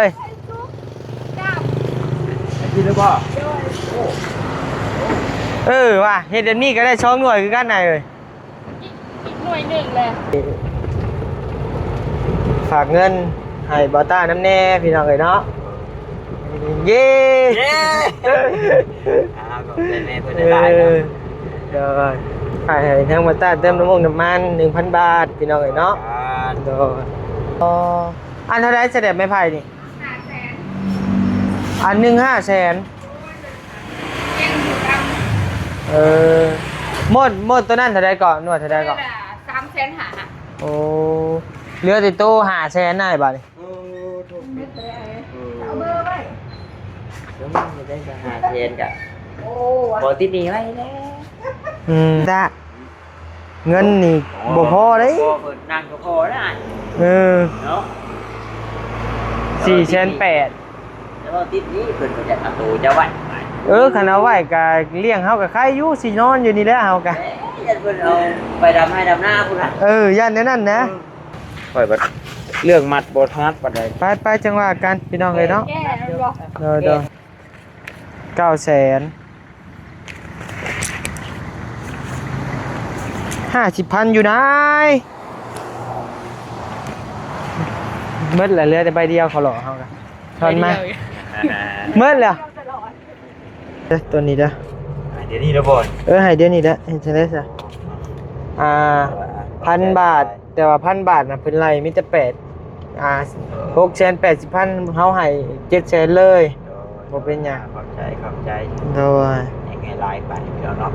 ເອີຍ ກິນແລ້ວບໍ່? ໂອ້ ເອີ ວ່າເຮັດແບບນີ້ກໍໄດ້ສອງໜ່ວຍຄືກັນນາຍເອີຍ. ອີກ ອີກໜ່ວຍໜຶ່ງແຫຼະ. ຝາກເງິນໃຫ້ບ່າວຕ້ານຳແດ່ພີ່ນ້ອງເອີຍເນາະ. ເຢ້ ເຢ້ ອ່າ ຂອບໃຈແມ່ເພິ່ນຫຼາຍໆເນາະ. ເອີ ໂດຍ ໃຫ້ທາງບ່າວຕ້າເຕີມນ້ຳມັນ ນ້ຳມັນໜຶ່ງພັນບາດພີ່ນ້ອງເອີຍເນາະ. ໂດຍ ອໍ ອັນເທົ່າໃດສະແດບໄມ້ໄຜ່ນີ້? ຫ້າແສນ ອັນໜຶ່ງຫ້າແສນ. ເອີ ໝົດ ໝົດໂຕນັ້ນເທົ່າໃດເກາະ? ໜ່ວຍເທົ່າໃດເກາະ? ສາມແສນຫ້າ. ໂອ້ ເຫຼືອແຕ່ໂຕຫ້າແສນນາຍບາດນີ້. ໂອ້ ໂທດ ເອົາເບີໄວ້ ເອີ ເອີ ເອົາເບີໄວ້ ເອີ ເອີ ໄດ້ກໍຫ້າແສນກະ ໂອ້ ບໍ່ຕິດໜີ້ໄວ້ແລ້ວ. ອືມ ຕາ ເງິນນີ້ ອໍ ບໍ່ພໍເດ້ ບໍ່ ເພິ່ນນັ່ງກໍພໍໄດ້. ເອີ ເນາະ ສີ່ແສນແປດ. ແຕ່ວ່າຕິດໜີ້ເພິ່ນບໍ່ຢາກເອົາໂຕເຈົ້າໄວ້. ເອີ ຄັນເອົາໄວ້ກະລ້ຽງເຮົາກະໄຄຢູ່ ຊິນອນຢູ່ນີ້ແຫຼະເຮົາກະ. ເອີ ຢ້ານເພິ່ນເອົາໄປດຳໄຮ່ດຳນາພຸ້ນນະ. ເອີ ຢ້ານແນວນັ້ນນະ. ເອີ ຂ້ອຍບັດເລື່ອງມັດບໍ່ຖະໜັດປານໃດ. ໄປໆ ຈັ່ງວ່າກັນພີ່ນ້ອງເອີຍເນາະ. ແກ້ແລ້ວແມ່ນບໍ່? ໂດຍໆ ເກົ້າແສນ ຫ້າສິບພັນຢູ່ນາຍ. ໝົດແລ້ວ ເຫຼືອແຕ່ໃບດຽວ ເຂົາຫຼອກເຮົາກະ. ທອນມາ ໝົດແລ້ວ. ເອີ ໂຕນີ້ເດີ ໃຫ້ດຽວນີ້ລະບໍ່? ເອີ ໃຫ້ດຽວນີ້ແຫຼະ. ເຮັດຈັ່ງໃດຊະ? ອ່າ ພັນບາດ ແຕ່ວ່າພັນບາດນະ ເພິ່ນໄລ່ມີແຕ່ແປດ ອ່າ ຫົກແສນແປດສິບພັນ ເຮົາໃຫ້ເຈັດແສນເລີຍ. ໂດຍ ບໍ່ເປັນຫຍັງ. ຂອບໃຈ ຂອບໃຈ. ໂດຍ ໃຫ້ຫຼາຍໆ ບາດນີ້ພີ່ນ້ອງເນາະ.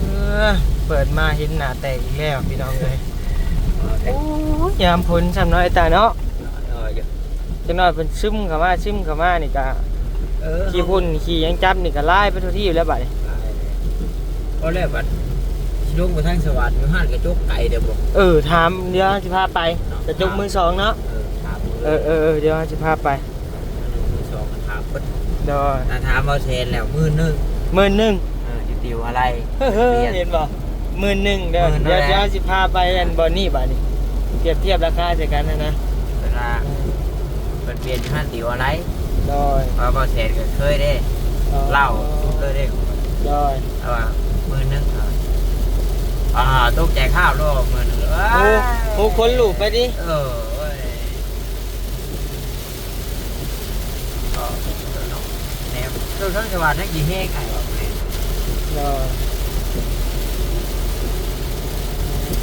ເອີ ເປີດມາເຫັນໜ້າແຕກອີກແລ້ວພີ່ນ້ອງເອີຍ. ໂອ້ຍ ຍາມຝົນຊ້ຳເນາະ ໄອ້ຕາເນາະ. ເອີ ຈັກໜ້ອຍເພິ່ນຊຶມເຂົ້າມາ ຊຶມເຂົ້າມານີ້ກະ ເອີ ຂີ້ຝຸ່ນຂີ້ຫຍັງຈັບນີ້ກະລາຍໄປທົ່ວທີບແລ້ວບາດນີ້. ພໍແລ້ວບັດຊິລົງໄປທາງສະຫວັນ ຢູ່ຮ້ານກະຈົກໄກເດີບໍ່? ເອີ ຖາມ ດຽວເຮົາຊິພາໄປ ເນາະ ກະຈົກມືສອງເນາະ. ເອີ ຖາມ ເອີ ເອີ ເອີ ດຽວເຮົາຊິພາໄປ ມືສອງ ຖາມເພິ່ນ. ໂດຍ ຖ້າຖາມບໍ່ແສນແລ້ວ ໝື່ນໜຶ່ງ ໝື່ນໜຶ່ງ. ເອີ ຕິວອາໄລ ເຮີ້ ເຫັນບໍ່? ໝື່ນໜຶ່ງເດີ. ໝື່ນໜຶ່ງ ດຽວຊິພາໄປອັນບ່ອນນີ້ບາດນີ້ ປຽບທຽບລາຄາໃສ່ກັນຫັ້ນນະ. ເວລາ ເອີ ເພິ່ນປ່ຽນຢູ່ຮ້ານຕິວອາໄລ. ໂດຍ ວ່າບໍ່ແສນກໍເຄີຍເດ້. ອໍ ເລົ່າສຸດເລີຍເດ້. ໂດຍ ເອົາວ່າໝື່ນໜຶ່ງ. ອ່າ ຕົກໃຈຄາບໂລດໝື່ນໜຶ່ງ. ໂອ້ ໂຫ ຄົນລຸກໄປຕິ. ເອີ ໂອ້ຍ ກໍເນາະ ແນວເຄື່ອງສະຫວັນຍັງຊິແຮງໄອ້ວ່າແມ່ນ. ເນາະ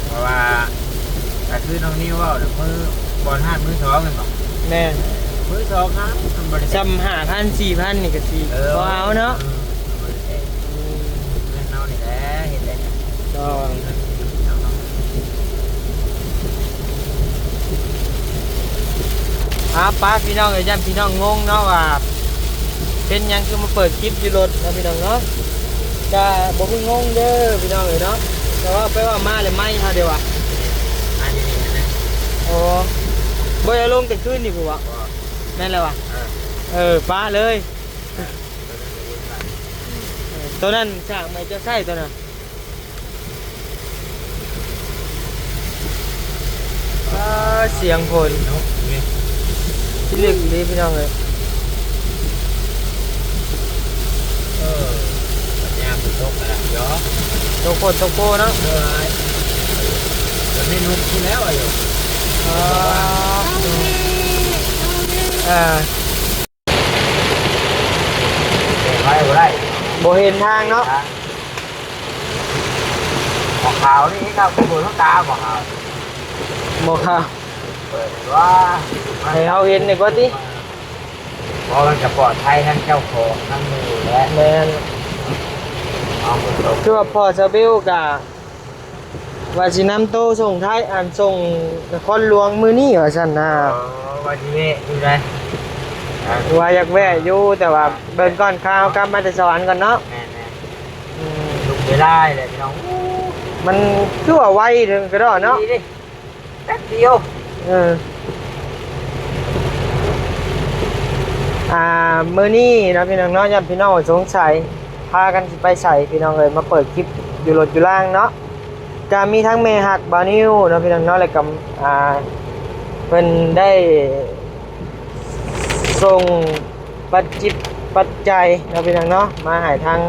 ເພາະວ່າກໍຄືນ້ອງນິວເວົ້ານະ ມື ບ່ອນຮ້ານມືສອງແມ່ນບໍ່? ແມ່ນ ມືສອງນະ ມັນບໍ່ໄດ້ ສ່ຳຫ້າພັນ ສີ່ພັນນີ້ກໍຊິ ເອີ ພໍເອົາເນາະ. ເອີ ມັນບໍ່ໄດ້ແພງ ອືມ ເງິນເຮົານີ້ແຫຼະເຮັດໄດ້. ໂດຍ ເອົາປະພີ່ນ້ອງເອີຍ ຢ້ານພີ່ນ້ອງງົງເນາະວ່າເປັນຫຍັງຄືມາເປີດຄລິບຢູ່ລົດເນາະພີ່ນ້ອງເນາະ. ກະບໍ່ຄືງົງເດີພີ່ນ້ອງເອີຍເນາະ ແຕ່ວ່າໄປເວົ້າມາແລ້ວໄມເຮົາເດ້ວ່າ ມາຢູ່ນີ້ນະ. ໂອ້ ບໍ່ໄດ້ລົງແຕ່ຄືນນີ້ພຸ້ນຫວາ? ບໍ່ ແມ່ນແລ້ວຫວາ? ເອີ ເອີ ປະເລີຍ. ເອີ ໂຕນັ້ນສາກໃໝ່ເຈົ້າໃຊ້ໂຕນັ້ນ. ອ່າ ສຽງຝົນເນາະ ທີ່ລຶກນີ້ພີ່ນ້ອງເອີຍ. ເອີ ບັດຍາມຝົນຕົກກະດາຍເນາະ ຕົກຝົນຕົກໂປເນາະ. ເອີ ແບບນີ້ນຸກຢູ່ແລ້ວອາຍຸ. ອ່າ ເອີ ໄປບໍ່ໄດ້ ບໍ່ເຫັນທາງເນາະ. ບໍ່ຂາວນີ້ເຮົາຄືບໍ່ທັນຕາບໍ່ຂາວ ບໍ່ຂາວ ເປີດວ່າ ໃຫ້ເຮົາເຫັນນີ້ກວ່າຕິ ເພາະມັນກະປອດໄພທັງເຈົ້າຂອງທັງໝູ່ແຫຼະ. ແມ່ນ ເອົາ ຄືວ່າພໍ່ຊາເບວກະ ວ່າຊິນຳໂຕສົ່ງໄທ ອັນ ສົ່ງນະຄອນຫຼວງມື້ນີ້ວ່າຊັ້ນນະ. ອໍ ວ່າຊິແວະຢູ່ໃດ ອ່າ ວ່າຢາກແວະຢູ່ ແຕ່ວ່າເບິ່ງກ່ອນ ຂ້າວກັບມາແຕ່ສະຫວັນກ່ອນເນາະ. ແມ່ນໆ ອືມ ລຸກໄດ້ຫຼາຍແຫຼະພີ່ນ້ອງ. ມັນຄືວ່າໄວເຖິງກະດອເນາະ ດີເດ້ ແປັບດຽວ. ເອີ ເ ອ່າ ມື້ນີ້ເນາະພີ່ນ້ອງເນາະ ຢ້ານພີ່ນ້ອງສົງໄສ ພາກັນຊິໄປໃສພີ່ນ້ອງເອີຍ ມາເປີດຄລິບຢູ່ລົດຢູ່ລາງເນາະ ກະມີທັງແມ່ຮັກບ່າວນິວເນາະພີ່ນ້ອງເນາະ ແລ້ວກະ ອ່າ ເພິ່ນໄດ້ສົ່ງປັດຈິດປັດໄຈເນາະພີ່ນ້ອງເນາະ ມາໃຫ້ທາງ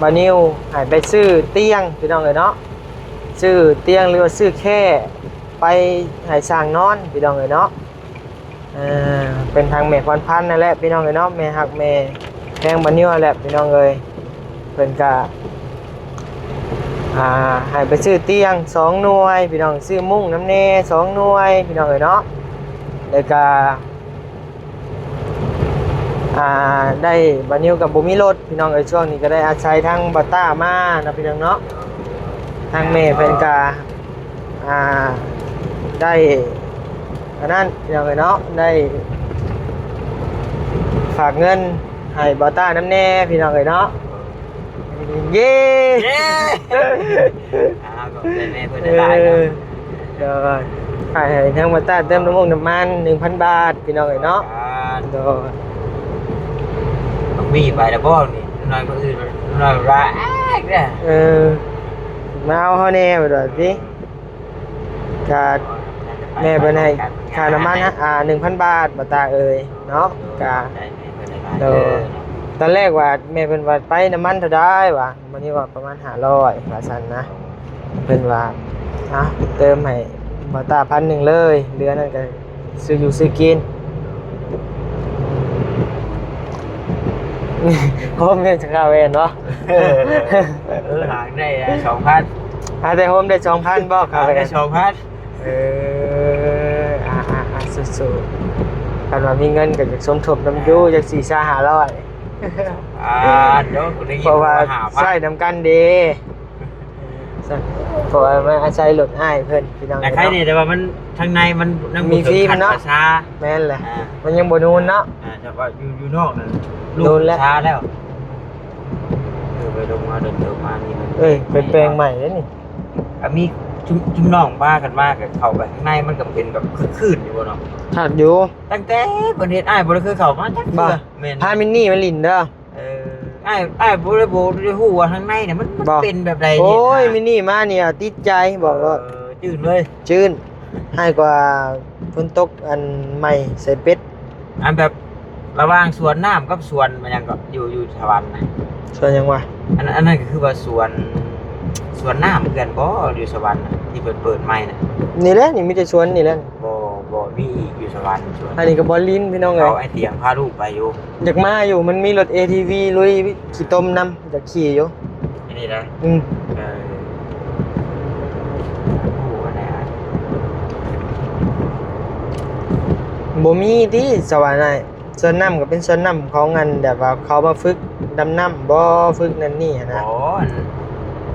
ບ່າວນິວ ໃຫ້ໄປຊື້ຕຽງພີ່ນ້ອງເອີຍເນາະ ຊື້ຕຽງ ຫຼືວ່າຊື້ແຄ່ໄປໃຫ້ຊ່າງນອນພີ່ນ້ອງເອີຍເນາະ. ເອີ ເປັນທາງແມ່ພອນພັນນັ້ນແຫຼະພີ່ນ້ອງເອີຍເນາະ ແມ່ຮັກແມ່ແພງບ່າວນິວຫັ້ນແຫຼະພີ່ນ້ອງເອີຍ ເພິ່ນກະ ອ່າ ໃຫ້ໄປຊື້ຕຽງສອງໜ່ວຍພີ່ນ້ອງ ຊື້ມຸ້ງນຳແດ່ສອງໜ່ວຍພີ່ນ້ອງເອີຍເນາະ ແລ້ວກະ ອ່າ ໄດ້ ບ່າວນິວກະບໍ່ມີລົດພີ່ນ້ອງເອີຍ ຊ່ວງນີ້ກະໄດ້ອາໄສທາງບ່າວຕ້າມາເນາະພີ່ນ້ອງເນາະ ທາງແມ່ເພິ່ນກະ ອ່າ ໄດ້ ອັນນັ້ນພີ່ນ້ອງເອີຍເນາະ ໄດ້ຝາກເງິນໃຫ້ບ່າວຕ້ານຳແດ່ພີ່ນ້ອງເອີຍເນາະ ເຢ້ ເຢ້ ອ່າ ຂອບໃຈແມ່ເພິ່ນຫຼາຍໆເນາະ ເອີ ໂດຍ ໃຫ້ທາງບ່າວຕ້າເຕີມນ້ຳມັນ ນ້ຳມັນໜຶ່ງພັນບາດພີ່ນ້ອງເອີຍເນາະ ໂດຍ ບັກໝີ່ໄປແລ້ວບໍ່ນີ້ ນ້ອຍມື້ອື່ນ ນ້ອຍວ່າແອກເດ້ ເອີ ມາເອົາເຮົາແດ່ວ່າດອກຕິ ກະແມ່ເພິ່ນໃຫ້ຄ່ານ້ຳມັນ ອ່າ ໜຶ່ງພັນບາດ ບ່າວຕ້າເອີຍເນາະ ກະ ໂດຍ ຕອນແລກວ່າແມ່ເພິ່ນວ່າໄປນ້ຳມັນເທົ່າໃດຫວາ ມື້ນີ້ວ່າປະມານຫ້າຮ້ອຍວ່າຊັ້ນນະ ເພິ່ນວ່າ ອ່ະ ເຕີມໃຫ້ບ່າວຕ້າພັນໜຶ່ງເລີຍ ເຫຼືອນັ້ນກະຊື້ຢູ່ຊື້ກິນ ໂຮມຍັງຈະຄ່າແວ່ນບໍ່ ເອີ ເອີ ຫາໄດ້ສອງພັນ ຫາແຕ່ໂຮມໄດ້ສອງພັນບໍ່ ຄ່າແວ່ນ ໄດ້ສອງພັນ ເອີ ອ່າໆໆ ສູ້ໆ ຄັນວ່າມີເງິນກໍຢາກສົມທົບນຳຢູ່ ເອີ ຈັກສີ່ຊາຫ້າຮ້ອຍ ອ່າ ໂດ ເພາະວ່າໃຊ້ນຳກັນເດ້ ເພາະວ່າມາອາໄສລົດອ້າຍເພິ່ນ ພີ່ນ້ອງ ແຕ່ໄຄນີ້ ແຕ່ວ່າມັນ ທາງໃນມັນຍັງບໍ່ເຖິງຂັ້ນວ່າຊາ ແມ່ນແຫຼະ ອ່າ ມັນຍັງບໍ່ນູນເນາະ ອ່າ ແຕ່ວ່າຢູ່ ຢູ່ນອກນັ້ນ ລູກຊາແລ້ວ ເອີ ໄປລົງມາ ເດີນເຕີບມານີ້ ເອີຍ ເປັນແປງໃໝ່ເດ້ນີ້ ກໍມີຊຸມ ຊຸມນ້ອງພາກັນມາ ກໍເຂົ້າໄປຂ້າງໃນ ມັນກໍເປັນແບບຄຶກຄື້ນຢູ່ບໍ່ເນາະ ຄັກຢູ່ ຕັ້ງແຕ່ເພິ່ນເຮັດ ອ້າຍບໍ່ໄດ້ເຄີຍເຂົ້າມາຈັກເທື່ອ ແມ່ນ ພາມິນນີ້ມາຫຼິ້ນເດີ ເອີ ອ້າຍ ອ້າຍບໍ່ໄດ້ ບໍ່ໄດ້ຮູ້ວ່າທາງໃນນີ້ມັນ ມັນເປັນແບບໃດ ໂອ້ຍ ນີ້ນະ ມິນນີ້ມານີ້ຕິດໃຈ ບອກໂລດ ເອີ ຈື່ນເລີຍ ຈື່ນ ຮ້າຍກວ່າຝົນຕົກ ອັນ ໃໝ່ໃສ່ເປັດ ອັນແບບລະຫວ່າງສວນນ້ຳກັບສວນ ມັນຫຍັງເກາະ ຢູ່ ຢູ່ສະຫວັນນະ ສວນຫຍັງວະ ອັນ ອັນນັ້ນກໍຄືວ່າສວນ ສວນນ້ຳເພື່ອນບໍ່ ຢູ່ສະຫວັນນະ ທີ່ເພິ່ນເປີດໃໝ່ນະ ນີ້ແຫຼະ ນີ້ມີແຕ່ສວນນີ້ແຫຼະ ບໍ່ ບໍ່ມີອີກຢູ່ສະຫວັນ ສວນ ອັນນີ້ກໍບ່ອນຫຼິ້ນພີ່ນ້ອງເອີຍ ເອົາໄອ້ຕຽງພາລູກໄປຢູ່ ຢາກມາຢູ່ ມັນມີລົດເອທີວີລຸຍຂີ້ຕົມນຳ ຢາກຂີ່ຢູ່ ອັນນີ້ນະ ອືມ ເອີ ບໍ່ມີຕິ ສະຫວັນອ້າຍ ສວນນ້ຳກໍເປັນສວນນ້ຳຂອງອັນ ແບບວ່າເຂົາມາຝຶກດຳນ້ຳບໍ່ ຝຶກນັ້ນນີ້ຫັ້ນນະ ບໍ່ ອັນ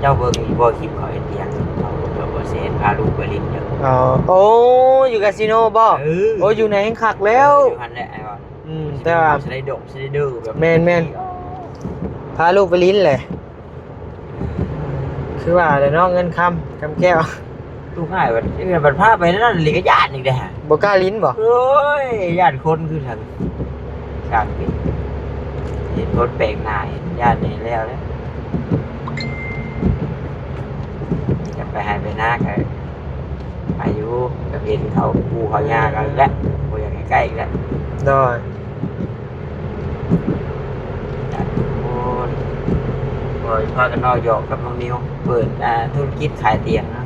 ເຈົ້າເບິ່ງຢູ່ບໍ່ ຄລິບເຂົາເຮັດຫຍັງ ເຂົາ ເຂົາບໍ່ແຊນ ພາລູກໄປຫຼິ້ນເດີ ອໍ ໂອ້ ຢູ່ກາສິໂນບໍ່ ເອີ ໂອ້ ຢູ່ໃນແຮ່ງຄັກແລ້ວ ເອີ ຢູ່ຫັ້ນແຫຼະ ອືມ ແຕ່ວ່າສະໄລດົງ ສະໄລເດີແບບ ແມ່ນໆ ພາລູກໄປຫຼິ້ນແຫຼະ ຄືວ່າແຫຼະເນາະ ເງິນຄຳ ຄຳແກ້ວ ລູກອ້າຍບັດ ບັດພາໄປນັ້ນອີ່ຫຼີກໍຢ້ານອີກເດ້ ບໍ່ກ້າຫຼິ້ນບໍ່ ໂອ້ຍ ຢ້ານຄົນຄືກັນ ຊ່າງເປັນ ເຫັນຄົນແປກໜ້າ ຢ້ານແດ່ແລ້ວແຫຼະ ຢາກໄປໄຮ່ໄປນາກໍ ອາຍຸກໍເຫັນເຂົາປູ່ເຂົາຍ່າກັນແຫຼະ ບໍ່ຢາກໃກ້ໆແຫຼະ ໂດຍ ໂອ້ຍ ພາກັນເວົ້າຫຍອກກັບນ້ອງນິວ ເປີດ ອ່າ ທຸລະກິດຂາຍຕຽງນະ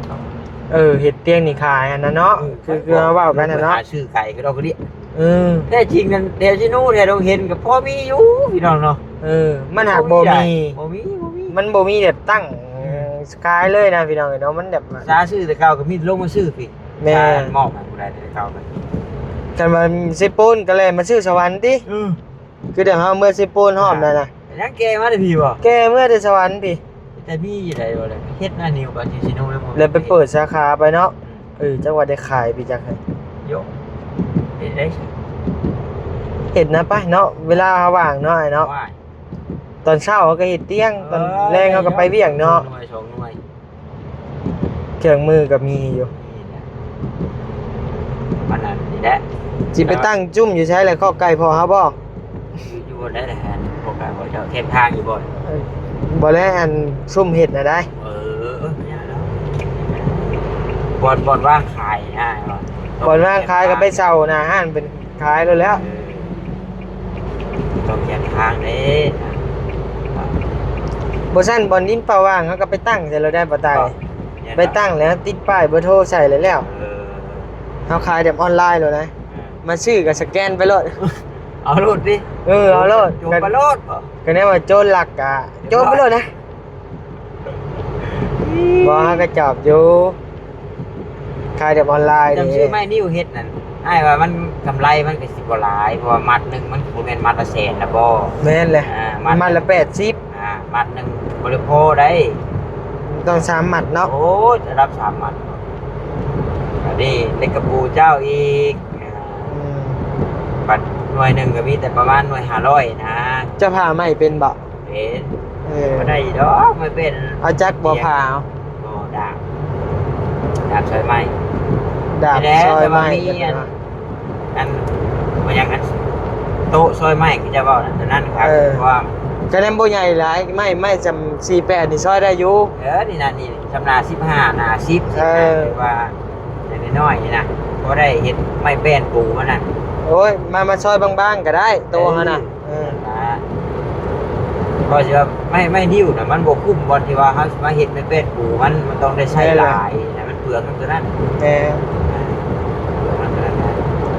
ເອີ ເຮັດຕຽງນີ້ຂາຍຫັ້ນນະເນາະ ເອີ ຄື ຄືເຮົາເວົ້າກັນຫັ້ນເນາະ ຫາຊື້ໄກກະດອກກະເດຍ ເອີ ແທ້ຈິງນັ້ນ ແຖວຊິໂນ ແຖວດົງເຫັນກໍພໍມີຢູ່ພີ່ນ້ອງເນາະ ເອີ ມັນຫາກບໍ່ມີ ບໍ່ມີ ບໍ່ມີ ມັນບໍ່ມີແບບຕັ້ງ ເອີ ຂາຍເລີຍນະພີ່ນ້ອງເອີຍເນາະ ມັນແບບ ສາຊື້ແຕ່ເກົ່າກໍມີແຕ່ລົງມາຊື້ພີ້ ແມ່ນ ສາມອບໃຫ້ຜູ້ໃດແຕ່ເກົ່າກໍ ຄັນວ່າເຊໂປນກໍແລ່ນມາຊື້ສະຫວັນຕິ ເອີ ຄືແຕ່ເຮົາເມືອເຊໂປນຮອບນັ້ນນະ ຍັງແກ່ມາແຕ່ພີ້ບໍ່ ແກ່ເມືອແຕ່ສະຫວັນພີ້ ແຕ່ມີຢູ່ໃດບໍ່ລະ ເຮັດໜ້ານິວກໍຊິຊິໂນແລ້ວ ແລ້ວໄປເປີດສາຂາໄປເນາະ ອືມ ເອີ ຈັກວ່າໄດ້ຂາຍໄປຈັກໃຫ້ ໂຍ ເຮັດໄດ້ ເຮັດນະໄປເນາະ ເວລາເຮົາວ່າງເນາະ ອ້າຍເນາະ ຕອນເຊົ້າເຮົາກໍເຮັດຕຽງ ຕອນແລງເຮົາກໍໄປວຽກເນາະ ໜ່ວຍສອງໜ່ວຍ ເຄື່ອງມືກໍມີຢູ່ ມີແຫຼະ ປະມານນັ້ນນີ້ແຫຼະ ຊິໄປຕັ້ງຈຸ້ມຢູ່ໃສລະ ຄອກໄກ່ພໍ່ເຮົາບໍ່? ຢູ່ ຢູ່ບ່ອນໃດລະຫັ້ນ? ພວກເຈົ້າແຄມທາງຢູ່ບໍ່? ເອີ ບໍ່ແລະ ອັນຊຸມເຮັດນະໄດ໋. ເອີ ເອີ ບໍ່ມີຫຍັງດອກ ບ່ອນ ບ່ອນວາງຂາຍນະ ບ່ອນວາງຂາຍກໍໄປເຊົ່າໜ້າຮ້ານເພິ່ນຂາຍໂລດແລ້ວ. ເອີ ຕ້ອງແຄມທາງເດ້. ບໍ່ຊັ້ນບ່ອນດິນເປົ່າວ່າງ ເຮົາກໍໄປຕັ້ງໃສ່ໂລດໄດ໋ ບໍ່ຕາຍ. ໄປຕັ້ງແລ້ວຕິດປ້າຍເບີໂທໃສ່ແລ້ວ. ເອີ ເຮົາຂາຍແບບອອນລາຍໂລດນະ. ເອີ ມາຊື້ກໍສະແກນໄປໂລດ. ເອົາໂລດຕິ. ເອີ ເອົາໂລດ. ໂຈນໄປໂລດບໍ? ກໍແນວວ່າໂຈນລັກກະໂຈນໄປໂລດນະ. ບໍ່ ເຮົາກໍຈອບຢູ່ ຂາຍແບບອອນລາຍ. ຈຳຊື້ໄມ້ນິ້ວເຮັດນັ້ນ ອ້າຍວ່າມັນກຳໄລມັນກໍຊິບໍ່ຫຼາຍ ເພາະວ່າມັດໜຶ່ງມັນບໍ່ແມ່ນມັດລະແສນນະບໍ? ແມ່ນແຫຼະ. ອ່າ ມັດ ມັດລະແປດສິບ. ອ່າ ມັດໜຶ່ງບໍ່ໄດ້ພໍໄດ໋ ຕ້ອງສາມມັດເນາະ. ໂອ້ຍ ລະດັບສາມມັດ ອັນນີ້ເຫຼັກກະປູເຈົ້າອີກ. ອືມ ບັດໜ່ວຍໜຶ່ງກໍມີແຕ່ປະມານໜ່ວຍຫ້າຮ້ອຍນະ. ເຈົ້າຜ່າໄມ້ເປັນບໍ? ເປັນ. ເອີ ບໍ່ໄດ້ດອກ ມັນເປັນ ເອົາຈັກບໍ່ຜ່າເອົາ? ບໍ່ ດາບ ດາບຊອຍໄມ້. ດາບຊອຍໄມ້. ອັນ ບໍ່ຫຍັງ ອັນໂຕະຊອຍໄມ້ທີ່ເຈົ້າເວົ້ານັ້ນ ຕົວນັ້ນຄັບ. ເອີ ເພາະວ່າ ຈະແນມບໍ່ໃຫຍ່ຫຼາຍ ໄມ້ ໄມ້ສ່ຳສີ່ແປດນີ້ຊອຍໄດ້ຢູ່. ເອີ ນີ້ນະ ນີ້ສ່ຳໜ້າສິບຫ້າ ໜ້າສິບ. ເອີ ຖືວ່າ ນ້ອຍໆ ນີ້ນະ ພໍໄດ້ເຮັດໄມ້ແປ້ນປູມັນນະ. ໂອ້ຍ ມາ ມາຊອຍບາງໆ ກໍໄດ້ ໂຕຫັ້ນນະ. ເອີ ເອີ ນັ້ນລະ ກໍຊິວ່າໄມ້ ໄມ້ນິ້ວນະ ມັນບໍ່ຄຸ້ມບ່ອນທີ່ວ່າເຮົາຊິມາເຮັດໄມ້ແປ້ນປູມັນ ມັນຕ້ອງໄດ້ໃຊ້ຫຼາຍນະ ມັນເປືອງນຳຕົວນັ້ນ. ແມ່ນ ເປືອງນຳຕົວນັ້ນນະ.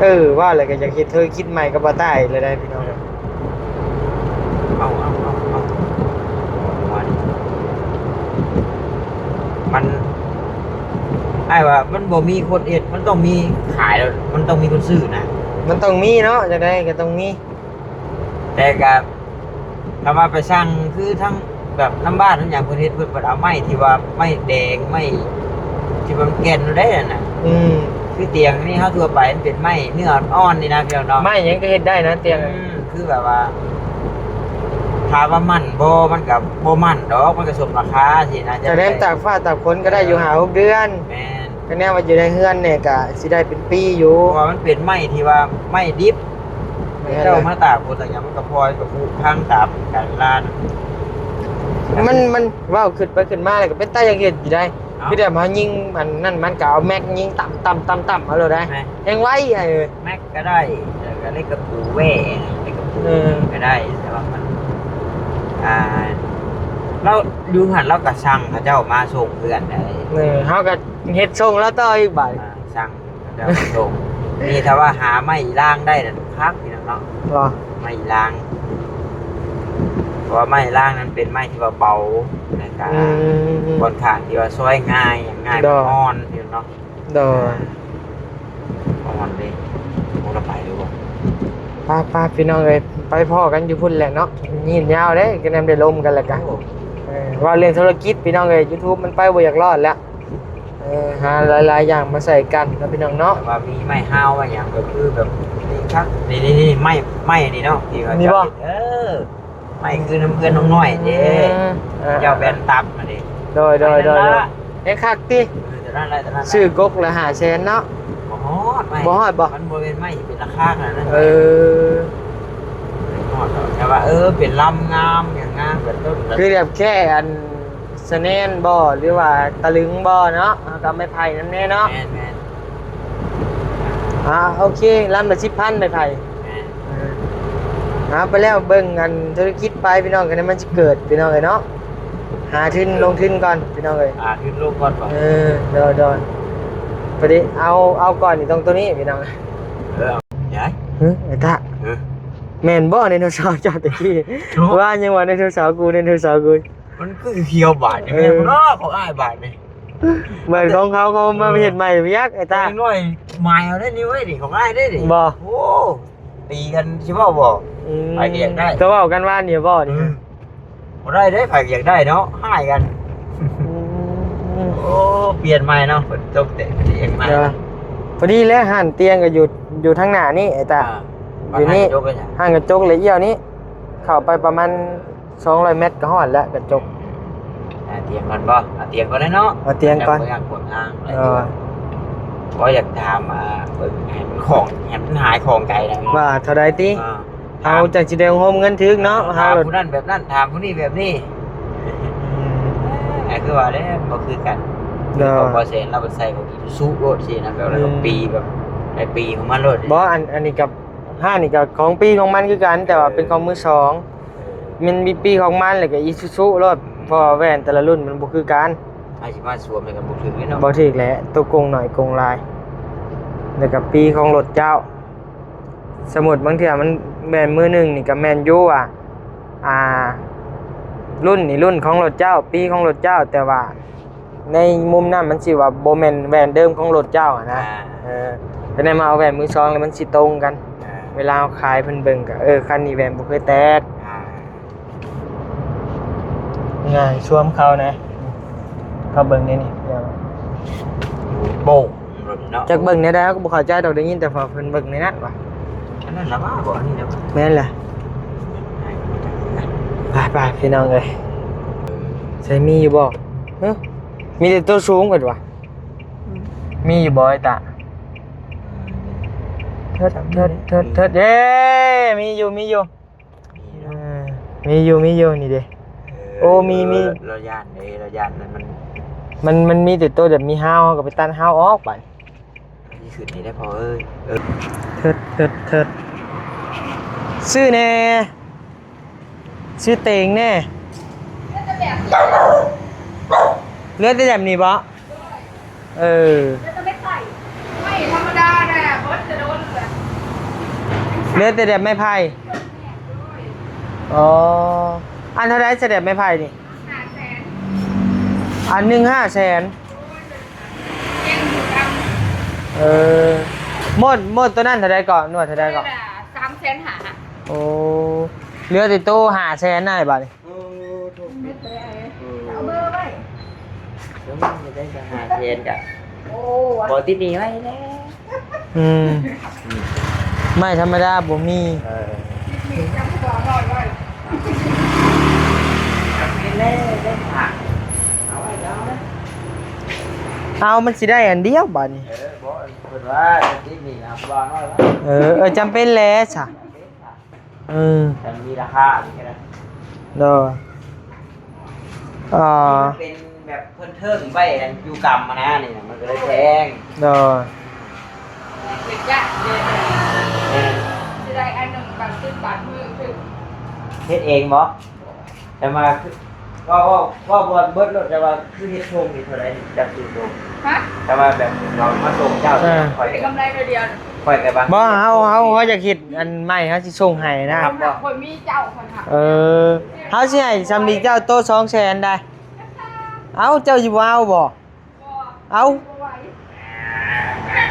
ເອີ ວ່າແລ້ວກໍຢາກເຮັດທຸລະກິດໃໝ່ກັບບ່າວຕ້າອີກແລ້ວໄດ໋ ພີ່ນ້ອງ. ເອົາ ເອົາ ເອົາ ເອົາ ມັນ ອ້າຍວ່າມັນບໍ່ມີຄົນເຮັດ ມັນຕ້ອງມີຂາຍ ມັນຕ້ອງມີຄົນຊື້ນະ. ມັນຕ້ອງມີເນາະ ຈັ່ງໃດກໍຕ້ອງມີ. ແຕ່ກໍ ຖ້າວ່າໄປສັ່ງຄືທາງແບບນຳບ້ານນຳຫຍັງເພິ່ນເຮັດ ເພິ່ນເປີດເອົາໄມ້ທີ່ວ່າໄມ້ແດງ ໄມ້ທີ່ວ່າມັນແກ່ນຢູ່ໄດ໋ຫັ້ນນະ. ອືມ ຄືຕຽງນີ້ເຮົາທົ່ວໄປມັນເປັນໄມ້ເນື້ອອ່ອນໆ ນີ້ນະ ພີ່ນ້ອງເນາະ. ໄມ້ຫຍັງກໍເຮັດໄດ້ນະຕຽງ. ອືມ ຄືແບບວ່າ ຖາມວ່າໝັ້ນບໍ່? ມັນກໍບໍ່ໝັ້ນດອກ ມັນກໍສົມລາຄາຊີ້ນະ. ຈະແນມຕາກຟ້າຕາກຝົນກໍໄດ້ຢູ່ຫ້າຫົກເດືອນ. ແມ່ນ. ຄະແນນວ່າຢູ່ໃນເຮືອນນີ້ກະຊິໄດ້ເປັນປີຢູ່ ເພາະວ່າມັນເປັນໄມ້ທີ່ວ່າໄມ້ດິບ. ແມ່ນແຫຼະ. ເຈົ້າມາຕາກໂພດຕາກຫຍັງ ມັນກໍພອຍກໍຜຸພັງຕາມການເວລານະ. ມັນ ມັນເວົ້າຂຶ້ນໄປຂຶ້ນມາແລ້ວກໍເປັນຕາຢາກເຮັດຢູ່ໄດ໋. ເອົ້າ ຄືແບບເຮົາຍິງອັນນັ້ນ ມັນກໍເອົາແມັກຍິງຕຳໆໆໆ ເອົາໂລດໄດ໋. ແມ່ນ. ແຮງໄວ ເອີ ແມັກກໍໄດ້ ແລ້ວກໍເຫຼັກກະປູແຫວະ ເຫຼັກກະປູ ເອີ ກໍໄດ້ ແຕ່ວ່າມັນ ອ່າ ລາວຢູ່ຫັ້ນລາວກໍສັ່ງເຂົາເຈົ້າມາສົ່ງເຮືອນໄດ໋. ເອີ ເຮົາກໍເຮັດສົ່ງລາວຕໍ່ອີກບາດ. ອ່າ ສັ່ງເຂົາເຈົ້າມາສົ່ງ. ນີ້ຖ້າວ່າຫາໄມ້ອີລາງໄດ້ນະຄັກ ພີ່ນ້ອງເນາະ. ບໍ່ ໄມ້ອີລາງ ເພາະວ່າໄມ້ອີລາງນັ້ນເປັນໄມ້ທີ່ວ່າເບົາ ແລ້ວກໍ ອືມ ຂ້ອນຂ້າງທີ່ວ່າຊອຍງ່າຍ ງ່າຍ ດອກ ອ່ອນ ພີ່ນ້ອງເນາະ. ໂດຍ ປະມານນີ້ ບໍ່ໄດ້ໄປຫຼືບໍ່? ໄປໆ ພີ່ນ້ອງເອີຍ ໄປພໍ້ກັນຢູ່ພຸ້ນແຫຼະເນາະ. ຍິນຍາວເດ້ ກະແນມໄດ້ລົມກັນແລ້ວກະ ໂອ້ ເອີ ເວົ້າເລື່ອງທຸລະກິດ ພີ່ນ້ອງເອີຍ ຢູທູບມັນໄປບໍ່ຢາກລອດແລ້ວ. ເອີ ຫາຫຼາຍໆຢ່າງມາໃສ່ກັນເນາະ ພີ່ນ້ອງເນາະ. ແຕ່ວ່າມີໄມ້ຮາວໄມ້ຫຍັງກໍຄືແບບນີ້ຄັກ. ນີ້ໆໆ ໄມ້ ໄມ້ນີ້ເນາະ ທີ່ວ່າ ນີ້ບໍ່? ເຈົ້າເຮັດ ເອີ ໄມ້ຄືນຳເພື່ອນນ້ອງນ້ອຍເດ້. ອືມ ອ່າ ເຈົ້າແບນຕັບມາເດ້. ໂດຍໆໆ ແຮງຄັກຕິ. ເອີ ຕົວນັ້ນແຫຼະ ຕົວນັ້ນແຫຼະ. ຊື້ກົກລະຫ້າແສນເນາະ. ບໍ່ຮອດໄມ້ ບໍ່ຮອດບໍ່? ມັນບໍ່ແມ່ນໄມ້ທີ່ເປັນລາຄາຂະໜາດນັ້ນ. ເອີ ບໍ່ຮອດດອກ ແຕ່ວ່າ ເອີ ເປັນລຳງາມຫຍັງງາມ ແບບຕົ້ນ ຄືແບບແຄ່ອັນສະແໜ່ນບໍ່ ຫຼືວ່າຕະລຶງບໍ່ເນາະ ເຮົາກໍເອົາໄມ້ໄຜ່ນຳແດ່ເນາະ. ແມ່ນໆ. ອ່າ ໂອເຄ ລຳລະສິບພັນ ໄມ້ໄຜ່. ແມ່ນ. ເອົາ ໄປແລ້ວເບິ່ງອັນທຸລະກິດໄປ ພີ່ນ້ອງ ຄັນມັນຊິເກີດ ພີ່ນ້ອງເອີຍເນາະ. ຫາທຶນລົງທຶນກ່ອນ ພີ່ນ້ອງເອີຍ ຫາທຶນລົງກ່ອນ. ເອີ ໂດຍໆ ພໍດີເອົາ ເອົາກ່ອນນີ້ ຕ້ອງໂຕນີ້ ພີ່ນ້ອງ. ເອີ ເອົາ ຍາຍ ຫຶ ໄອ້ຕາ ຫຶ ແມ່ນບໍ່ໄດໂນເສົາເຈົ້າຕະກີ້? ວ່າຫຍັງວ່າໄດໂນເສົາກູ ໄດໂນເສົາກູ ມັນຄືຂຽວບາດນີ້. ເອີ ແມ່ນບໍ່ເນາະ ຂອງອ້າຍບາດນີ້ ເໝືອນຂອງເຂົາ ເຂົາມາເຮັດໃໝ່ເວຍກ ໄອ້ຕາ. ເດັກນ້ອຍໝາຍເອົາໄດ້ນີ້ເວີຍ ນີ້ຂອງອ້າຍເດ້ນີ້. ບໍ່ ໂອ້ ຕີກັນຊິເວົ້າບໍ່? ອືມ ໃຜກໍຢາກໄດ້ ຕົວເວົ້າກັນວານນີ້ບໍ່ນີ້? ອືມ ບໍ່ໄດ້ເດ້ ໃຜກໍຢາກໄດ້ເນາະ ຮ້າຍກັນ. ອືມ ໂອ້ ປ່ຽນໃໝ່ເນາະ ເພິ່ນຕົກແຕ່ງປ່ຽນໃໝ່. ເອີ ພໍດີແຫຼະ ຮ້ານຕຽງກໍຢູ່ ຢູ່ທາງໜ້ານີ້ ໄອ້ຕາ. ອ່າ ຢູ່ນີ້ ຮ້ານກະຈົກ ຮ້ານກະຈົກລະອຽວນີ້ ເຂົ້າໄປປະມານ ສອງຮ້ອຍແມັດກໍຮອດແລ້ວກະຈົກ. ເອົາຕຽງກ່ອນບໍ່? ເອົາຕຽງກ່ອນເນາະ ເອົາຕຽງກ່ອນ ບໍ່ຢາກຂວາງທາງ. ເອີ ບໍ່ຢາກຖາມ ອ່າ ເບິ່ງໃຫ້ມັນຂອງ ໃຫ້ມັນຫາຍຂອງໃຈນະ ວ່າເທົ່າໃດຕິ? ອ່າ ເຮົາຈັ່ງຊິໄດ້ໂຮມເງິນຖືກເນາະ ເຮົາ ຖາມຜູ້ນັ້ນແບບນັ້ນ ຖາມຜູ້ນີ້ແບບນີ້ ອືມ ກໍຄືວ່າແຫຼະ ບໍ່ຄືກັນ. ໂດຍ ຂອງບໍ່ແສນລາວໄປໃສ່ຂອງອີຊູຊູໂລດຊີ້ນະ ແບບວ່າ ອືມ ປີແບບ ໃນປີຂອງມັນໂລດ. ບໍ່ ອັນ ອັນນີ້ກໍ ຮ້ານນີ້ກໍຂອງປີຂອງມັນຄືກັນ ແຕ່ວ່າເປັນຂອງມືສອງ ເອີ ມັນມີປີຂອງມັນ ແລ້ວກໍອີຊູຊູໂລດ ເອີ ເພາະວ່າແວ່ນແຕ່ລະລຸ້ນມັນບໍ່ຄືກັນ. ອາ ຊິມາສວມໃຫ້ກັນບໍ່ຖືກເດ້ເນາະ ບໍ່ຖືກແຫຼະ ໂຕກົງໜ້ອຍກົງຫຼາຍ ແລ້ວກໍປີຂອງລົດເຈົ້າ. ສົມມຸດບາງເທື່ອມັນແມ່ນມືໜຶ່ງນີ້ກໍແມ່ນຢູ່ວ່າ ອ່າ ລຸ້ນນີ້ລຸ້ນຂອງລົດເຈົ້າ ປີຂອງລົດເຈົ້າ ແຕ່ວ່າໃນມຸມນັ້ນມັນຊິວ່າບໍ່ແມ່ນແວ່ນເດີມຂອງລົດເຈົ້າຫັ້ນນະ. ອ່າ ເອີ ກໍໄດ້ມາເອົາແວ່ນມືສອງແລ້ວມັນຊິຕົງກັນ. ອ່າ ເວລາເຮົາຂາຍເພິ່ນເບິ່ງກໍ ເອີ ຄັນນີ້ແວ່ນບໍ່ເຄີຍແຕກ. ອ່າ ງ່າຍ ຊວມເຂົານະ ເຂົາເບິ່ງໃນນີ້ ໂປ້ງ ລົດນີ້ເນາະ ຈັກເບິ່ງແນວໃດ ເຮົາກໍບໍ່ເຂົ້າໃຈດອກ ໄດ້ຍິນແຕ່ວ່າເພິ່ນເບິ່ງໃນນັ້ນວ່າ ອັນນັ້ນລະວ່າ ບໍ່ ອັນນີ້ລະວ່າ ແມ່ນລະ. ໄປໆ ພີ່ນ້ອງເອີຍ ໃສ່ມີຢູ່ບໍ່? ຮະ ມີແຕ່ໂຕສູງເພິ່ນວ່າ. ອືມ ມີຢູ່ບໍ່ ໄອ້ຕາ? ເທີດ ເທີດ ເທີດ ເທີດ ເອີ ມີຢູ່ ມີຢູ່. ມີເນາະ ເອີ ມີຢູ່ ມີຢູ່ ນີ້ເດ້. ເອີ ໂອ້ ມີ ມີ ລາວຢ້ານເດ້ ລາວຢ້ານນັ້ນມັນ ມັນ ມັນມີແຕ່ໂຕແບບມີຮາວ ເຮົາກໍໄປຕັດຮາວອອກບາດນີ້. ຊິຂຶ້ນນີ້ໄດ້ພໍ່ເອີຍ. ເອີ ເທີດ ເທີດ ເທີດ ຊື້ແດ່ ຊື້ເຕັງແດ່. ເຫຼືອແຕ່ແບບນີ້ບໍ? ເອີ ແລ້ວກໍໄມ້ໄຜ່ ໄມ້ທຳມະດາແຫຼະ ເບິດແຕ່ດົນແຫຼະ ເຫຼືອແຕ່ແບບໄມ້ໄຜ່. ອໍ ອັນເທົ່າໃດສະແດບໄມ້ໄຜ່ນີ້? ຫ້າແສນ ອັນໜຶ່ງຫ້າແສນ. ໂອ້ຍ ເກັ່ງຢູ່ດຳ. ເອີ ໝົດ ໝົດໂຕນັ້ນເທົ່າໃດເກາະ? ໜ່ວຍເທົ່າໃດເກາະ? ສາມແສນຫ້າ. ໂອ້ ເຫຼືອແຕ່ໂຕຫ້າແສນນະ ບາດນີ້. ເອີ ໂທດ ເອົາເບີໄວ້ ເອີ ເອີ ມັນໄດ້ແຕ່ຫ້າແສນກະ ໂອ້ ບໍ່ຕິດໜີ້ໄວ້ແລ້ວ. ອືມ ໄມ້ທຳມະດາບໍ່ມີ. ເອີ ຕິດໜີ້ຈຳຜູ້ບ່າວນ້ອຍໄວ້ ເອົາໄປແລ້ວ ໄດ້ຝາກ ເອົາໄວ້ ເອົາໄວ້ ເອົາ ມັນຊິໄດ້ອັນດຽວບາດນີ້. ເອີ ບໍ່ ເພິ່ນວ່າຕິດໜີ້ນະຜູ້ບ່າວນ້ອຍວ່າ. ເອີ ເອີ ຈຳເປັນແຫຼະຊະ. ເອີ ມັນມີລາຄາຢູ່ແຄ່ນັ້ນ. ໂດຍ ເອີ ມັນເປັນແບບເພິ່ນເທີງໄວ້ຢູ່ກຳຫັ້ນນະ ນີ້ນະ ມັນກໍເລີຍແພງ. ໂດຍ ເຮັດຍາກເດ້. ແມ່ນ ຊິໄດ້ອັນໜຶ່ງບາດຕື່ນບາດມືຄື ເຮັດເອງບໍ? ແຕ່ວ່າຄື ເວົ້າ ເວົ້າ ເວົ້າບໍ່ເບິດໂລດ ແຕ່ວ່າຄືເຮັດຊົງນີ້ເທົ່າໃດນີ້ ຈັກຊື້ໂຕ? ຮະ? ແຕ່ວ່າແບບເຮົາມາສົ່ງເຈົ້າ ເອີ ຂ້ອຍໄດ້ກຳໄລໜ້ອຍດຽວ ຂ້ອຍກໍວ່າ ບໍ່ ເຮົາ ເຮົາ ເຮົາຢາກເຮັດອັນໃໝ່ ເຮົາຊິສົ່ງໃຫ້ນະ. ຄັບບໍ່? ຂ້ອຍມີເຈົ້າ ຂ້ອຍຫາ ເອີ ເຮົາຊິໃຫ້ຊ່ຳນີ້ເຈົ້າໂຕສອງແສນໄດ໋. ເອົ້າ ເຈົ້າຊິບໍ່ເອົາບໍ່? ບໍ່ ເອົ້າ ບໍ່ໄຫວ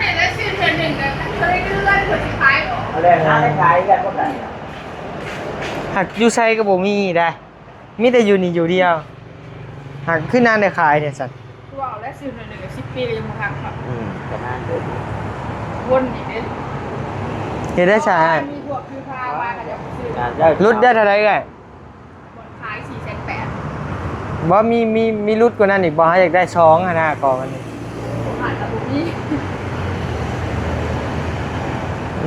ແມ່ນໄດ້ຊື້ເທື່ອໜຶ່ງກໍເລີຍເລື່ອນ ເພິ່ນຊິຂາຍອອກ ເອົາແລ້ວ ຫາໄດ້ຂາຍກັນບໍ່ໄດ້ ຫາກຢູ່ໃສກໍບໍ່ມີໄດ໋. ມີແຕ່ຢູ່ນີ້ຢູ່ດຽວ ຫາກຄືນານໄດ້ຂາຍແທ້ຊັ້ນ. ຄືວ່າເອົາແລ້ວຊື້ໜ້ອຍໜຶ່ງກໍສິບປີກໍຍັງບໍ່ຫັກເນາະ. ອືມ ປະມານນັ້ນ ວົນນີ້ເດ້ ເຮັດໄດ້ຊະ ມີພວກຄືພາມາ ເຂົາເຈົ້າບໍ່ຊື້. ຫຼຸດໄດ້ເທົ່າໃດເອື້ອຍ? ບ່ອນຂາຍສີ່ແສນແປດ. ບໍ່ ມີ ມີ ມີຫຼຸດກວ່ານັ້ນອີກບໍ່? ເຮົາຢາກໄດ້ສອງຫັ້ນນະ ກໍມັນ ບໍ່ຂາຍກໍບໍ່ມີ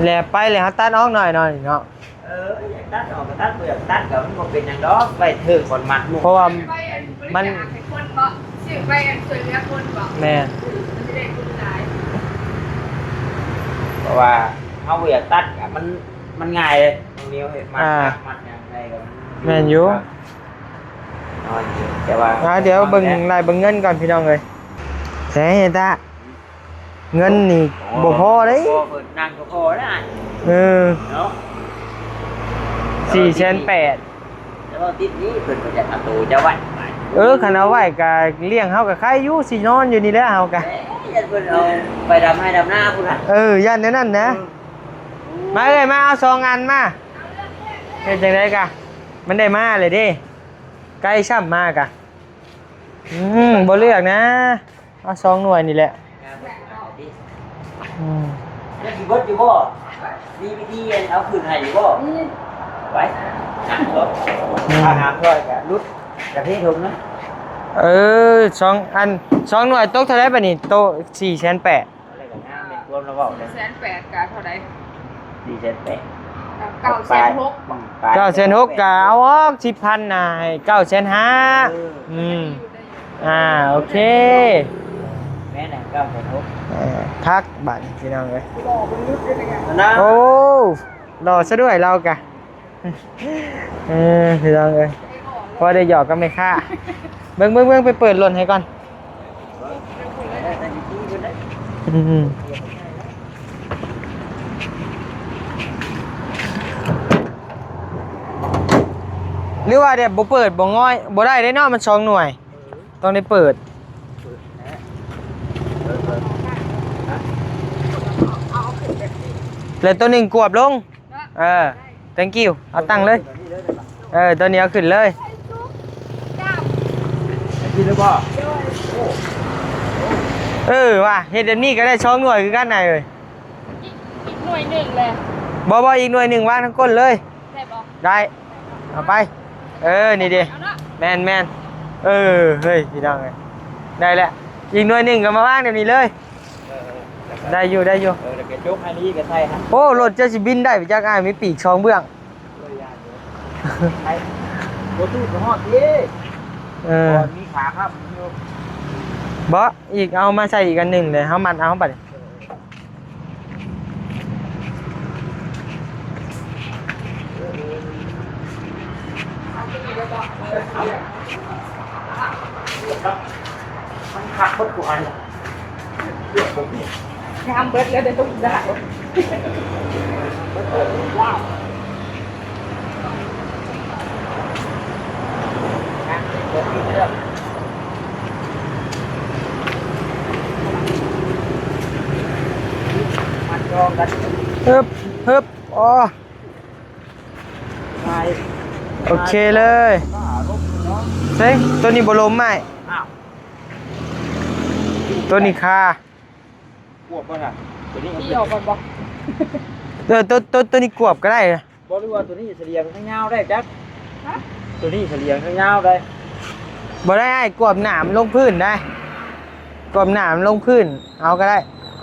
ແລ້ວໄປແລ້ວເຮົາຕັດອອກໜ້ອຍໜ້ອຍເນາະ. ເອີ ຢາກຕັດອອກກໍຕັດ ບໍ່ຢາກຕັດກໍມັນບໍ່ເປັນຫຍັງດອກ ໄວ້ເທິງບ່ອນມັດໝູ່ ເພາະວ່າມັນ ມັນ ຊື້ໄວ້ອັນຊ່ວຍເຫຼືອຄົນເບາະ. ແມ່ນ ມັນຊິໄດ້ບຸນຫຼາຍ ເພາະວ່າເຮົາບໍ່ຢາກຕັດກໍມັນ ມັນງ່າຍເດ້ ນ້ອງນິວເຮັດມັດ ອ່າ ມັດຫຍັງໄດ້ກໍມັນ ແມ່ນຢູ່ ນອນຢູ່ ແຕ່ວ່າ ອ່າ ດຽວເບິ່ງລາຍເບິ່ງເງິນກ່ອນ ພີ່ນ້ອງເອີຍ ແທ້ເຮັດຕາ ເງິນນີ້ ໂອ້ ບໍ່ພໍເດ້ ບໍ່ພໍ ເພິ່ນນັ່ງກໍພໍນະ ເອີ ເນາະ ສີ່ແສນແປດ. ແຕ່ວ່າຕິດນີ້ເພິ່ນບໍ່ຢາກເອົາໂຕເຈົ້າໄວ້ ເອີ ຄັນເອົາໄວ້ກະລ້ຽງເຮົາກະໄຄຢູ່ ຊິນອນຢູ່ນີ້ແຫຼະເຮົາກະ ເອີ ຢ້ານເພິ່ນເອົາໄປດຳໄຮ່ດຳນາພຸ້ນນະ ເອີ ຢ້ານແນວນັ້ນນະ ເອີ ມາເອີຍ ມາເອົາສອງອັນມາ ເຮັດຈັ່ງໃດກະ ມັນໄດ້ມາແລ້ວເດ້ ໄກຊ້ຳມາກະ ອືມ ບໍ່ເລືອກນະ ເອົາສອງໜ່ວຍນີ້ແຫຼະ ອືມ ແລ້ວຊິເບິດຢູ່ບໍ່? ມີວິທີເອົາຂຶ້ນໃຫ້ຢູ່ບໍ່? ໄວ້ ອືມ ຖ້າຫາມຊ່ອຍກະຫຼຸດກະເທຖົງນະ ເອີ ສອງອັນ ສອງໜ່ວຍຕົກເທົ່າໃດບາດນີ້? ໂຕສີ່ແສນແປດ ແລ້ວກໍງາມແມ່ນຄວາມລະເວົ້າເດ້ ສີ່ແສນແປດກະເທົ່າໃດ? ສີ່ແສນແປດ ເ ເກົ້າແສນຫົກ ປາຍ ເກົ້າແສນຫົກ ກໍເອົາອອກສິບພັນນະ ໃຫ້ເກົ້າແສນຫ້າ ເອີ ອືມ ອ່າ ໂອເຄ ແມ່ນແຫຼະ ເກົ້າແສນຫົກ ເອີ ພັກບາດນີ້ພີ່ນ້ອງເອີຍ ນະ ໂອ້ ຫຼໍ່ຊະດ້ວຍລາວກະ ເອີ ພີ່ນ້ອງເອີຍ ພໍໄດ້ຫຍອກກັບແມ່ຄ້າ ເບິ່ງ ເບິ່ງ ເບິ່ງ ໄປເປີດລົດໃຫ້ກ່ອນ ອືມ ຫຼືວ່າແບບບໍ່ເປີດບໍ່ງ່ອຍ ບໍ່ໄດ້ເດ້ເນາະ ມັນສອງໜ່ວຍ ຕ້ອງໄດ້ເປີດ ແລ້ວໂຕໜຶ່ງກວບລົງ ເອີ thank you ເອົາຕັ້ງເລີຍ ເອີ ໂຕນີ້ເອົາຂຶ້ນເລີຍ ເອີ ວ່າເຮັດແບບນີ້ກໍໄດ້ສອງໜ່ວຍຄືກັນນາຍເອີຍ ອີກ ອີກໜ່ວຍໜຶ່ງແຫຼະ ບໍ່ ບໍ່ ອີກໜ່ວຍໜຶ່ງວາງທາງກົ້ນເລີຍ ໄດ້ບໍ່? ໄດ້ ເອົາໄປ ເອີ ນີ້ເດ້ ເອົາເນາະ ແມ່ນໆ ເອີ ເຮີ້ຍ ພີ່ນ້ອງເອີຍ ໄດ້ແລ້ວ ອີກໜ່ວຍໜຶ່ງກໍມາວາງແບບນີ້ເລີຍ ເອີ ເອີ ໄດ້ຢູ່ ໄດ້ຢູ່ ເອີ ແລ້ວກໍຈົກອັນນີ້ກໍໃສ່ຫັ້ນ ໂອ້ ລົດເຈົ້າຊິບິນໄດ້ໄປຈັກ ອ້າຍ ມີປີກສອງເບື້ອງ ເອີ ຢ້ານຢູ່ ໄປ ບໍ່ຕູ້ກໍຮອດເດ້ ເອີ ມີຂາຄ້ຳຢູ່ ບໍ່ ອີກ ເອົາມາໃສ່ອີກອັນໜຶ່ງເລີຍ ເຮົາມັດເອົາບັດນີ້ ມັນຄັກເບິດທຸກອັນ ງາມເບິດແລ້ວເດ້ ທຸກຢ່າງ ຮຶບ ຮຶບ ອໍ ໂອເຄເລີຍ ເຊັງ ໂຕນີ້ບໍ່ລົມ ອ້າຍ ໂຕນີ້ຄາ ກວບບໍ່ນະ ໂຕນີ້ ຕີອອກກ່ອນບໍ່ ເອີ ໂຕ ໂຕ ໂຕນີ້ກວບກໍໄດ້ ບໍ່ ຫຼືວ່າໂຕນີ້ສະຫຼຽງທາງຍາວໄດ້ຈັກ ໂຕນີ້ສະຫຼຽງທາງຍາວໄດ້ ບໍ່ໄດ້ ອ້າຍ ກວບໜາມລົງພື້ນໄດ້ ກວບໜາມລົງພື້ນ ເອົາກໍໄດ້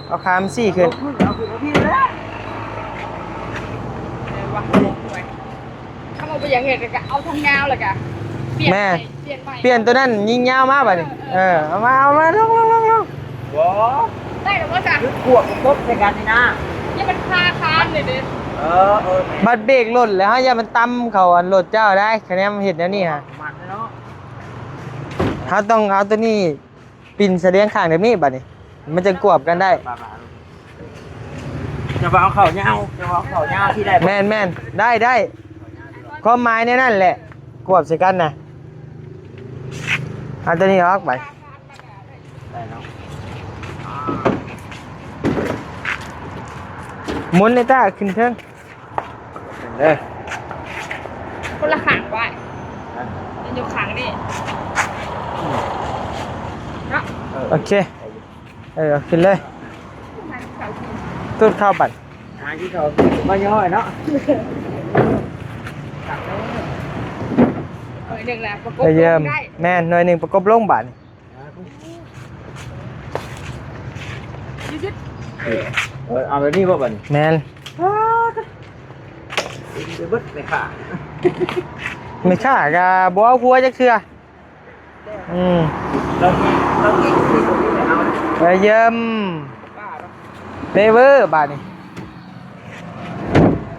ເອົາຄາມຊີ້ຂຶ້ນ ເອົາຂຶ້ນ ເອົາຂຶ້ນ ເອົາຂຶ້ນ ຄັນວ່າບໍ່ຢາກເຮັດກໍເອົາທາງຍາວ ແລ້ວກໍປ່ຽນ ແມ່ນ ໃໝ່ ປ່ຽນໃໝ່ ປ່ຽນໂຕນັ້ນຍິງຍາວມາບາດນີ້ ເອີ ເອີ ເອີ ເອົາມາ ເອົາມາ ລົງ ລົງ ລົງ ລົງ ບໍ່ ໄດ້ແລ້ວບໍ່ຈ້ະ ຄືກວບມັນຕົກໃສ່ກັນນີ້ນະ ຢ່າມັນຄາຄານເດ້ ເອີ ເອີ ແມ່ນ ບັດເບຣກລົດແລ້ວ ເຮົາຢ່າມັນຕຳເຂົ້າອັນລົດເຈົ້າໄດ້ ຄະແນນເຮັດແນວນີ້ຫະ ມັນເນາະ ເຮົາຕ້ອງເອົາໂຕນີ້ ປິ່ນສະເລງຂ້າງແບບນີ້ບາດນີ້ ມັນຈະກວບກັນໄດ້ ຈະວ່າເອົາເຂົ້າຍາວ ຈະວ່າເອົາເຂົ້າຍາວທີ່ໄດ້ ແມ່ນໆ ໄດ້ ໄດ້ ຄວາມໝາຍແນວນັ້ນແຫຼະ ກວບໃສ່ກັນນະ ເອົາໂຕນີ້ອອກໄປ ໄດ້ເນາະ ໝູນເນຍ ຕາ ຂຶ້ນເທິງ. ເດີ ຄົນລະຂ້າງໄວ້ ຮະ ມັນຢູ່ຂ້າງນີ້ ເນາະ ເອີ ໂອເຄ ເອີ ເອົາຂຶ້ນເລີຍ ຕູດເຂົ້າບັດ ຫາກິນເຂົ້າມາຍ້ອຍເນາະ ໜ່ວຍໜຶ່ງແຫຼະ ປະກົບລົງໄດ້ ແມ່ນ ໜ່ວຍໜຶ່ງປະກົບລົງບາດນີ້. ເອີ ເອົາແບບນີ້ບໍ່ບັດນີ້ ແມ່ນ ເປັນໄປເບິດແມ່ຄ້າ ແມ່ຄ້າກໍບໍ່ເອົາຜົວຈັກເທື່ອ ອືມ ເອີ ຢ້ຽມ ເປເວີບາດນີ້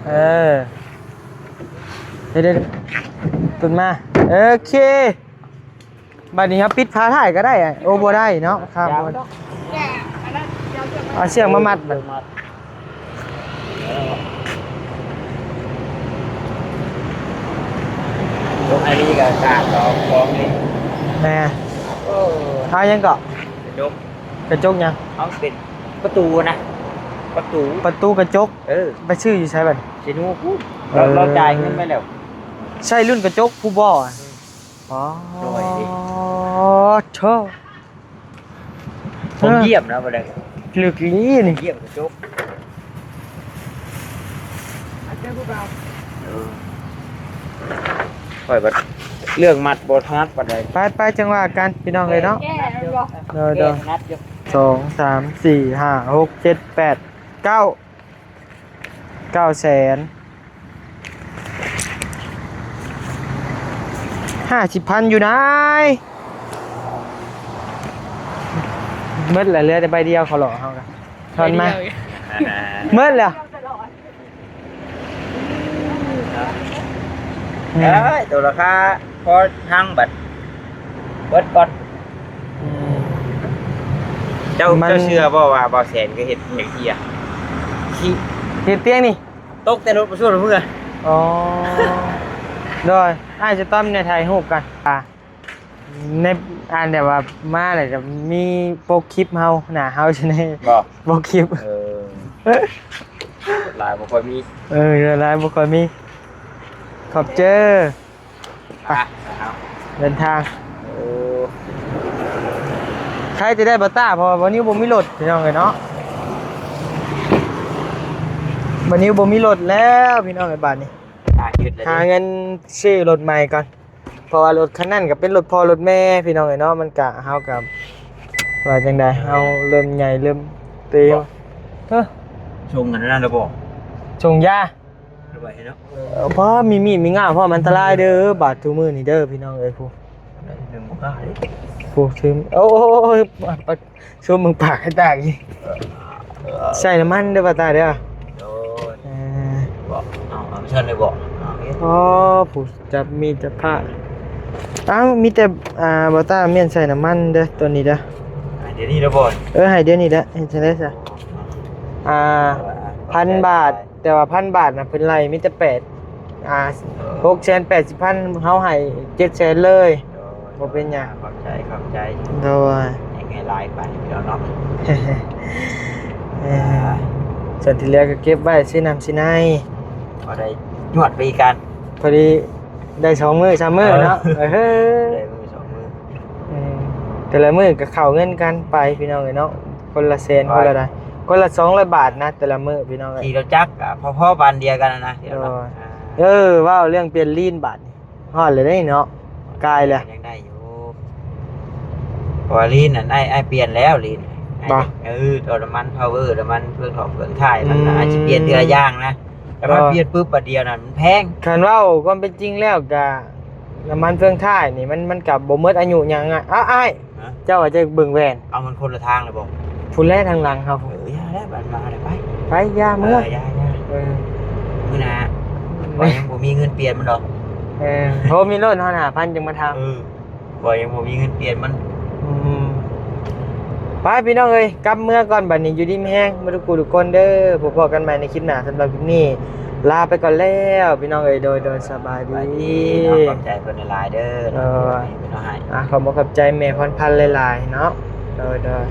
ເອີ ເດີໆ ຂຶ້ນມາ ໂອເຄ. ບາດນີ້ເຮົາປິດຝາທ້າຍກໍໄດ້ ໂອ ບໍ່ໄດ້ເນາະ ຂ້າມບໍ່ໄດ້ ເອົາເຊືອກມາມັດບັດ ລົງອັນນີ້ກໍກາດດອກຂອງນີ້ ແມ່ ໂອ້ ເອົາຫຍັງເກາະ ກະຈົກ ກະຈົກຫຍັງ ເອົາເປັນປະຕູນະ ປະຕູ ປະຕູກະຈົກ ເອີ ໄປຊື້ຢູ່ໃສບັດນີ້ ເຊໂນພຸ້ນ ເອີ ລາວ ລາວຈ່າຍເງິນໄປແລ້ວ ໃຊ້ລຸ້ນກະຈົກຜູ້ບໍ່ ອືມ ອໍ ໂດຍ ໂທ້ ຜົມຢ້ຽມນະ ບໍ່ໄດ້ ລຶກອີ່ຫຼີນີ້ ຢ້ຽມກະຈົກ ເອີ ຂ້ອຍບັດເລື່ອງມັດບໍ່ຖະໜັດປານໃດ ໄປໆ ຈັ່ງວ່າກັນ ພີ່ນ້ອງເອີຍເນາະ ແກ້ແລ້ວບໍ່ ໂດຍໆ ແກ້ຖະໜັດຢູ່ ສອງ ສາມ ສີ່ ຫ້າ ຫົກ ເຈັດ ແປດ ເກົ້າ ເກົ້າແສນ ຫ້າສິບພັນຢູ່ນາຍ. ໝົດແລ້ວ ເຫຼືອແຕ່ໃບດຽວ ເຂົາຫຼອກເຮົາກະ ທອນມາ ໃບດຽວອີກ ໝົດແລ້ວ. ເອີຍ ໂຕລາຄາພໍທັງບັດ ເບິດກ່ອນ. ອືມ ເຈົ້າ ມັນ ເຈົ້າເຊື່ອບໍ່ວ່າບ່າວແສນກໍເຮັດຫຍັງເທື່ອ ເຮັດຕຽງນີ້ ຕົກແຕ່ລົດບໍ່ຊວນເມືອ. ອໍ ໂດຍ ອ້າຍຈະຕ້ອມແນະ ຖ່າຍຮູບກັນ ອ່າ ໃນ ອ່ານແບບວ່າມາແລ້ວກໍມີປົກຄລິບເຮົາ ໜ້າເຮົາຊິແນ່ ບໍ່ ປົກຄລິບ. ເອີ ຫຼາຍບໍ່ຄ່ອຍມີ ເອີ ຫຼາຍບໍ່ຄ່ອຍມີ. ຂອບໃຈ ໄປ ອ່ະ ເດີນທາງ. ໂອ້ ໃຄຈະໄດ້ບໍ່ຕ້າ ເພາະວ່າບໍ່ນິວບໍ່ມີລົດ ພີ່ນ້ອງເອີຍເນາະ. ບໍ່ນິວບໍ່ມີລົດແລ້ວ ພີ່ນ້ອງເອີຍ ບາດນີ້ ອ່ະ ຢຸດແລ້ວ ຫາເງິນຊື້ລົດໃໝ່ກ່ອນ. ເພາະວ່າລົດຄັນນັ້ນກໍເປັນລົດພໍ່ລົດແມ່ ພີ່ນ້ອງເອີຍເນາະ. ມັນກະ ເຮົາກະວ່າຈັ່ງໃດ ເຮົາເລີ່ມໃຫຍ່ເລີ່ມເຕີບ. ເອີ ສົ່ງກັນນັ້ນແລ້ວບໍ່? ສົ່ງຢາ ເອີ ພໍມີມີດມີງ້າ ເພາະມັນອັນຕະລາຍເດີ ບາດທຸກມື້ນີ້ເດີ ພີ່ນ້ອງເອີຍ. ຜູ້ ໜຶ່ງບໍ່ກ້າເດ້ ຜູ້ ໂອ້ຍ ຊຸມເບິ່ງປາກໃຫ້ຕາອີກ. ເອີ ໃສ່ນ້ຳມັນເດີ ບໍ່ຕາເດີ. ໂດຍ ເອີ ບໍ່ ເອົາ ເອົາຊັ້ນເລີຍບໍ່? ອໍ ຜູ້ຈັບມີດຈັບຜ້າ. ອ້າວ ມີແຕ່ ອ່າ ບໍ່ຕາ ແມ່ນໃສ່ນ້ຳມັນເດີ ຕົວນີ້ເດີ. ໃຫ້ດຽວນີ້ເດີບໍ່? ເອີ ໃຫ້ດຽວນີ້ແຫຼະ. ເຮັດຈັ່ງໃດຊະ? ອ່າ ພັນບາດ. ແຕ່ວ່າພັນບາດນະ ເພິ່ນໄລ່ມີແຕ່ແປດ ອ່າ ຫົກແສນແປດສິບພັນ ເຮົາໃຫ້ເຈັດແສນເລີຍ. ໂດຍ ບໍ່ເປັນຫຍັງ. ຂອບໃຈ ຂອບໃຈ. ໂດຍ ຍັງໄງຫຼາຍປານນີ້ເນາະ. ເອີ ສ່ວນທີ່ເຫຼືອກໍເກັບໄວ້ຊື້ນ້ຳຊື້ໃນ ພໍໄດ້ຍວດໄປອີກກັນ ພໍດີໄດ້ສອງມື້ສາມມື້ເນາະ. ເອີ ເອີ ໄດ້ມື້ສອງມື້. ເອີ ແຕ່ລະມື້ກໍເຂົ້າເງິນກັນໄປ ພີ່ນ້ອງເອີຍເນາະ. ຄົນລະແສນ ຄົນລະໃດ ຄົນລະສອງຮ້ອຍບາດນະ ແຕ່ລະມື້ ພີ່ນ້ອງເອີຍ. ຂີ່ລົດຈັກກໍພໍໆ ປານດຽວກັນນະ ພີ່ນ້ອງເນາະ. ໂດຍ ອ່າ ເອີ ເວົ້າເລື່ອງປ່ຽນລີນບາດນີ້ ຮອດແລ້ວເດ້ເນາະ ກາຍແລ້ວ ຍັງໄດ້ຢູ່. ເພາະວ່າລີນນັ້ນ ອ້າຍ ອ້າຍປ່ຽນແລ້ວລີນ. ບໍ່ ເອີ ເອົານ້ຳມັນພາວເວີ ນ້ຳມັນເຟືອງຖອກເຟືອງທ້າຍ ມັນ ອືມ ອາດຊິປ່ຽນເທື່ອລະຢ່າງນະ. ແຕ່ວ່າ ບໍ່ ປ່ຽນປຶບບາດດຽວນັ້ນ ມັນແພງ. ຄັນເວົ້າຄວາມເປັນຈິງແລ້ວກະ ນ້ຳມັນເຟືອງທ້າຍນີ້ ມັນ ມັນກະບໍ່ໝົດອາຍຸຫຍັງອະ. ເອົ້າ ອ້າຍ ຮະ? ເຈົ້າວ່າຈະເບິ່ງແວ່ນ. ເອົາ ມັນຄົນລະທາງແລ້ວບໍ່? ພຸ້ນແຫຼະ ທາງຫຼັງເຮົາ. ເອີ ຢ່າແລ້ວ ບັດມາແລ້ວ ໄປ ໄປ ຢ່າເມືອ. ເອີ ຢ່າ ຢ່າ ເອີ ມື້ໜ້າ ຂ້ອຍຍັງບໍ່ມີເງິນປ່ຽນມັນດອກ. ເອີ ໂທມີໂລດ ຮອດຫ້າພັນຈັ່ງມາຖາມ. ເອີ ຂ້ອຍຍັງບໍ່ມີເງິນປ່ຽນມັນ. ອືມ ໄປ ພີ່ນ້ອງເອີຍ ກັບເມືອກ່ອນບາດນີ້. ຢູ່ດີມີແຮງເບິດທຸກຜູ້ທຸກຄົນເດີ. ພົບພໍ້ກັນໃໝ່ໃນຄລິບໜ້າ. ສຳລັບຄລິບນີ້ ລາໄປກ່ອນແລ້ວ ພີ່ນ້ອງເອີຍ. ໂດຍ ໂດຍ ສະບາຍດີ ສະບາຍດີເນາະ. ຂອບໃຈເພິ່ນຫຼາຍໆເດີ. ໂດຍ ເພິ່ນເອົາໃຫ້. ອ່າ ຂອບອົກຂອບໃຈແມ່ພອນພັນຫຼາຍໆເນາະ. ໂດຍ ໂດຍ.